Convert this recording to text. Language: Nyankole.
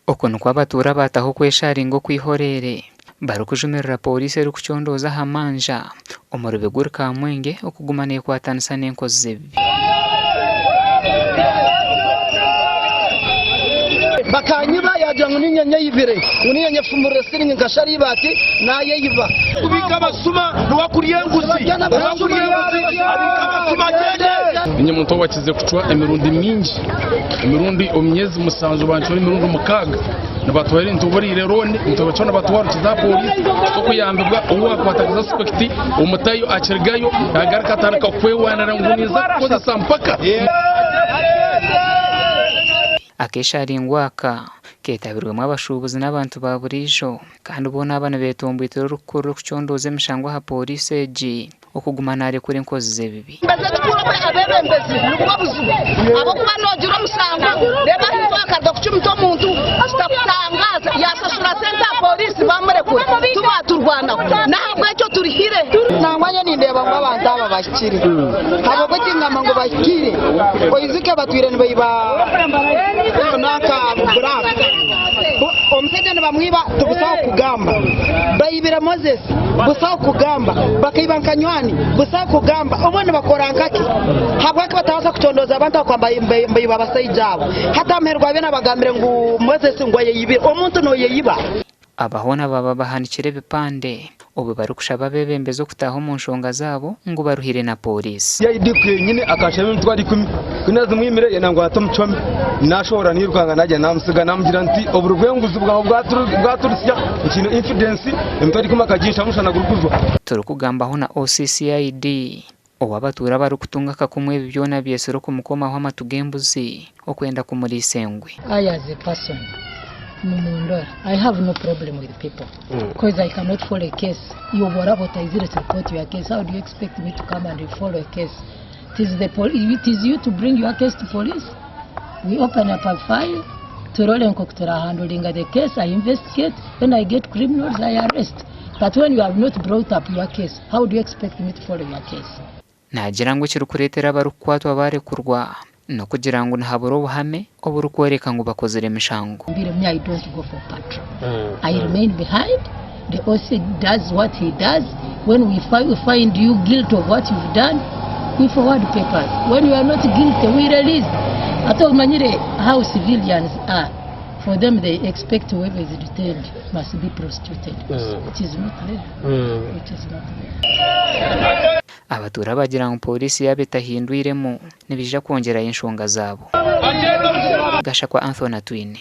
Okwo nikwo abatuura baataho okwesharinga okw'ihoreere barikujumirira pooriisi erikucondooza aha manja omuri Biguri Kamwenge okuguma neekwatanisa n'enkozi z'ebibi. Bakanyiba yaagira ngu niinye nyeyibire, ngu niinye nyefumurire siringi nkashara eibaati naayeyiba. Kubiika abasuma niwe akurya enguzi, niwe akurya enguzi abiika abasuma agyende. Ninye muntu owakize kucwa emirundi mingi, emirundi omu myezi musanju bancwire emirundi mukaaga nibatwara entuburiire looni nitubacwa nibatwara okiza aha pooriisi tokuyambibwa ou wakwata suspect omutayo akirigayo yagaruka atandika kukwewanira ngu ninza kukukozesa mpaka. Akesharingo aka ketabirwemu abashuubuzi n'abantu ba buriijo kandi boona aba nibetomboitera orikukuru orikucondooza emishango aha pooriisi egi. okuguma naarekura enkozi z'ebibi. Mbeze kikuru obu abeebembezi nibwo buzibu ahabw'okuba noogira omushango reero ahaitwe akaruga kucumita omuntu kitakutangaaza yaashashura sente aha pooriisi baamurekura tibaaturwanaho n'ahabw'ekyo turihire. Nangwa nyowe nindeeba ngu abantu aba bahikire ahabw'okuba ekingamba ngu bahikire oijuke batwire nibaiba nanka buraaka omushaija nibamwiba tibusaho kugamba baibire Moses Busaho kugamba, bakaiba nka nywani. Busaho kugamba, obo nibakora nkaki? Habwaki batabaasa kucondooza abantu ahabw'okuba mbaiba abasaija abo? Hati aha muheru gwa byona bagambire ngu Moses ngu ayeyibire. Omuntu noyeyiba? Aba hoona baaba bahanikire ebipande obwe barikushaba abeebembezi okutaaha omu nshonga zaabo ngu baruhire na pooriisi. CID ku yenyine akanshaba emitwaro ikumi ku nazimwimire yenda ngu ate omucome nashohora nairukanga nagyenda namusiga namugira nti oburi bw'enguzi bwawe bwaturusya nkiine infidence emitwaro ikumi akaginshamu omushana gurikujwa. Turikugambaho na OC CID ou abatuura barikutunga akakumu ebi byona byetsire okumukomaho amatu g'embuzi okwenda kumuriisa engwe. I as a person nimundora I have no problem with people coz I cannot follow a case iwe obworaba otaizire to report your case how do you expect me to come and follow a case it is the it is you to bring your case to police we open up a file turore nkoku turahandulinga the case I investigate when I get criminals I arrest but when you have not brought up your case how do you expect me to follow your case. Naagira ngu ekirikureetera abarikukwatwa baarekurwa n'okugira ngu nihabura obuhame oburikworeka ngu bakozire emishango. Mbire me I don't go for patrol I remain behind the OC does what he does when we find you guilty of what you've done we forward papers when you are not guilty we release ate omanyire how civilians are for them they expect whoever is detained must be prosecuted it is not there it is not there. Abatuura baagira ngu pooriisi yaaba etahindwiremu nibaija kwongyerayo enshonga zaabo. Gashakwa Anthony Atwine.